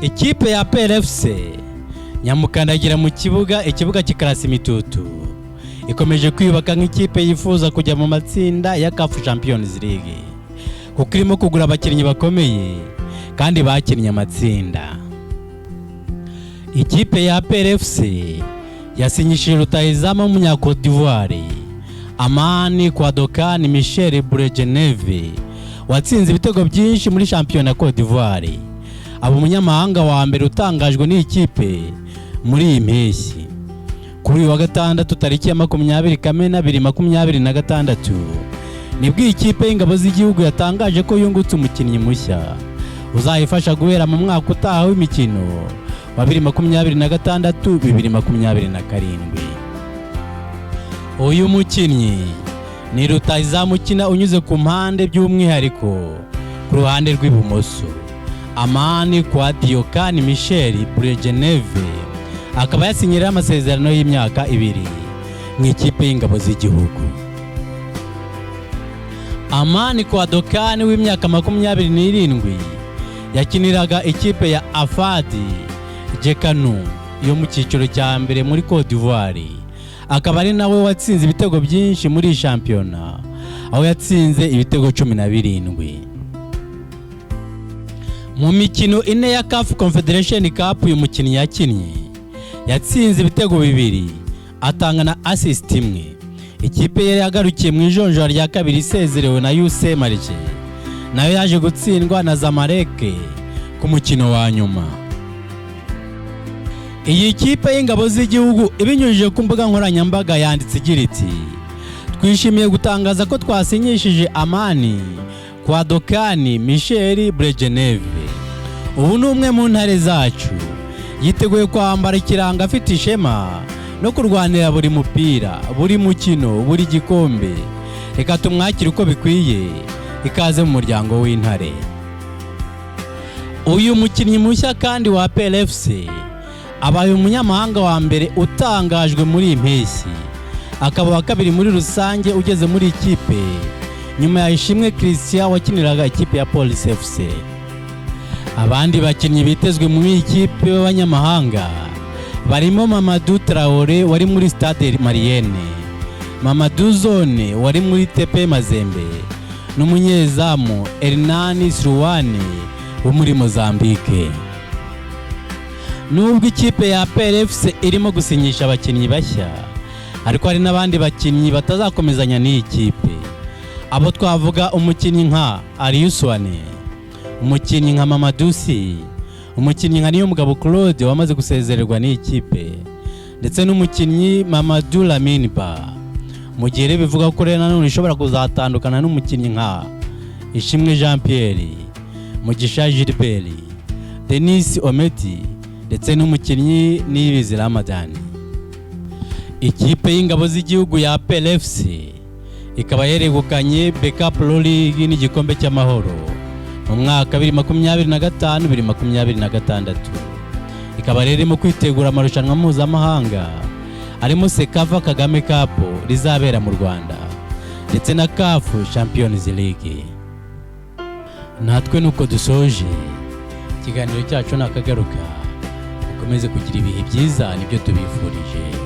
Ikipe ya APR FC nyamukandagira mu kibuga, ikibuga kikarasa imitutu, ikomeje kwiyubaka nk'ikipe yifuza kujya mu matsinda ya CAF Champions League, kuko irimo kugura abakinnyi bakomeye kandi bakinnye amatsinda. Ikipe ya APR FC yasinyishije rutahizamu w'umunya Cote d'Ivoire, Amani Kouadokan Michel Bregeneve, watsinze ibitego byinshi muri shampiyona ya Cote d'Ivoire, aba umunyamahanga wa mbere utangajwe n'iyi kipe muri iyi mpeshyi. Kuri uyu wa gatandatu, tariki ya 20 Kamena 2026, nibwo iyi kipe y'Ingabo z'Igihugu yatangaje ko yungutse umukinnyi mushya uzayifasha guhera mu mwaka utaha w'imikino wa 2026 2027. Uyu mukinnyi ni rutahizamu ukina unyuze ku mpande, by'umwihariko ku ruhande rw'ibumoso. Amani Kouadokan Michel Bregeneve akaba yasinyiriyeho amasezerano y'imyaka 2 mu ikipe y'Ingabo z'Igihugu. Amani Kouadokan w'imyaka 27 yakiniraga ikipe ya Afadi Jekanu yo mu cyiciro cya mbere muri Cote d'Ivoire, akaba ari nawe watsinze ibitego byinshi muri iyi shampiyona, aho yatsinze ibitego 17 mu mikino 4 ya CAF Confederation Cup. Uyu mukinnyi yakinnye, yatsinze ibitego bibiri, atanga na assist imwe. Ikipe ye yagarukiye mu ijonjora rya kabiri, isezerewe na UC Marche, nayo yaje gutsindwa na Zamalek ku mukino wa nyuma. Iyi kipe y'Ingabo z'Igihugu, ibinyujije ku mbuga nkoranyambaga, yanditse igira iti: "Twishimiye gutangaza ko twasinyishije Amani Kouadokan Michel Bregeneve. Ubu ni umwe mu ntare zacu, yiteguye kwambara ikirango afite ishema no kurwanira buri mupira, buri mukino, buri gikombe. Reka tumwakire uko bikwiye. Ikaze mu muryango w'Intare." Uyu mukinnyi mushya kandi wa APR FC abaye umunyamahanga wa mbere utangajwe muri iyi mpeshyi, akaba uwa kabiri muri rusange ugeze muri ikipe nyuma ya Ishimwe Christian wakiniraga ikipe ya Police FC. Abandi bakinnyi bitezwe muri iyi kipe b'abanyamahanga barimo Mamadou Traore wari muri Stade Malienne, Mamadou Zone wari muri TP Mazembe n'umunyezamu Hernani Siluane wo muri Mozambique. Nubwo ikipe ya APR FC irimo gusinyisha abakinnyi bashya, ariko hari n'abandi bakinnyi batazakomezanya n'iyi kipe. Abo twavuga umukinnyi nka Aliou Souané, umukinnyi nka Mamadou Sy, umukinnyi nka Niyomugabo Claude wamaze gusezererwa n'iyi kipe, ndetse n'umukinnyi Mamadou Lamine Ba. Mu gihe rero bivuga ko rero nanone ishobora kuzatandukana n'umukinnyi nka Ishimwe Jean Pierre, Mugisha Gilbert, Denis Omedi ndetse n'umukinnyi Niyibizi Ramadhan. Ikipe y'Ingabo z'Igihugu ya APR FC ikaba yaregukanye BK Pro League n'igikombe cy'Amahoro mu mwaka 2025 2026, ikaba rero irimo kwitegura amarushanwa mpuzamahanga arimo CECAFA Kagame Cup rizabera mu Rwanda ndetse na CAF Champions League. Natwe nuko dusoje ikiganiro cyacu, nakagaruka. Mukomeze kugira ibihe byiza, nibyo tubifurije.